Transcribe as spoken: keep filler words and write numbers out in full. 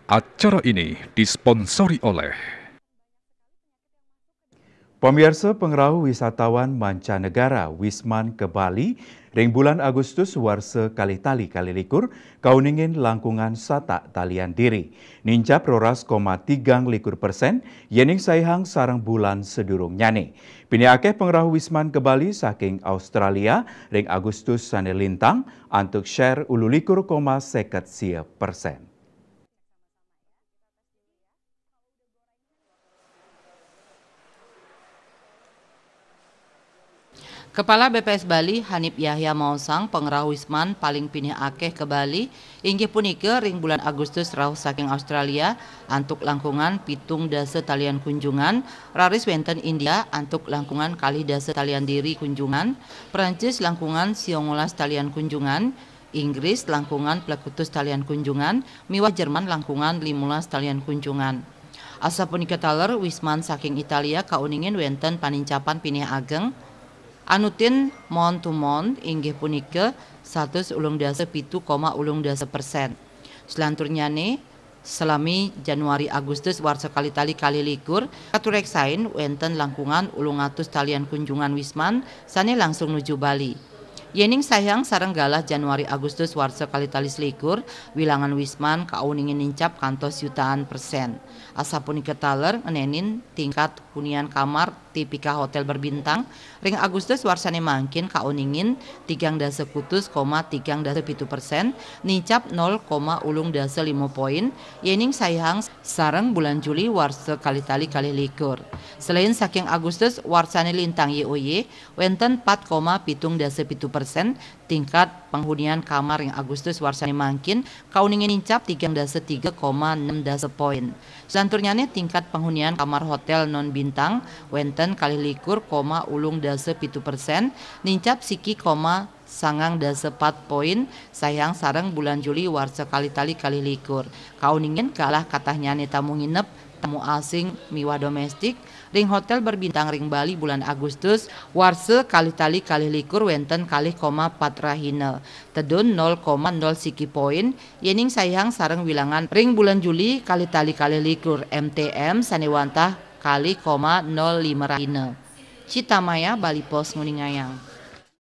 Acara ini disponsori oleh Pamiarsa, pangrauh wisatawan mancanegara wisman ka Bali ring bulan Agustus warsa kalih tali kalih likur kauningin langkungan satak talian diri, nincap roras koma tigang likur persen, yening saihang sareng bulan sadurungnyane. Pinih akeh pangrauh wisman ka Bali saking Australia ring Agustus sane lintang, antuk share ulu likur koma seket sia persen. Kepala B P S Bali, Hanif Yahya maosang, pangrauh wisman paling pinih akeh ka Bali, inggih punika ring bulan Agustus rauh saking Australia, antuk langkungan pitung dasa talian kunjungan, raris wenten India, antuk langkungan kalih dasa talian diri kunjungan, Prancis langkungan siangolas talian kunjungan, Inggris langkungan plekutus talian kunjungan, miwah Jerman langkungan limolas talian kunjungan. Asapunika taler, wisman saking Italia kauningin wenten panincapan pinih ageng. Anutin month to month inggih punika satus ulung dasa pitu koma ulung dasa persen. Selanturnyane, salami Januari Agustus warsa kalih tali kalih likur, katureksain wenten langkungan ulung atus talian kunjungan wisman sane langsung nuju Bali. Yening saihang sareng galah Januari Agustus warsa kalih tali selikur, wilangan wisman kauningin nincap kantos jutaan persen. Asapunika taler ngenenin tingkat hunian kamar tipikal hotel berbintang, ring Agustus warsane mangkin kauningin tigang dasa kutus koma tigang dasa pitu persen, nincap nol koma ulung dasa lima poin, yening saihang sareng bulan Juli warsa kalih tali kalih likur. Selain saking Agustus warsane lintang Y O Y, wenten pat koma pitung dasa pitu persen, tingkat panghunian kamar ring Agustus warsane mangkin kauningin nincap tigang dasa tiga koma enam dasa poin. Selanturnyane, tingkat panghunian kamar hotel non bintang wenten kalih likur koma ulung dasa pitu persen, nincap siki koma sangang dasa pat poin, saihang sareng bulan Juli warsa kalih tali kalih likur. Kauningin galah katahnyane tamu nginep, tamu asing miwah domestik, ring hotel berbintang ring Bali bulan Agustus warsa kalih tali kalih likur wenten kalih koma pat rahina, tedun nol koma nol siki poin, yening saihang sareng wilangan ring bulan Juli kalih tali kalih likur, M T M, sane wantah kalih koma nol lima rahina. Cita Maya, Bali Post, nguningayang.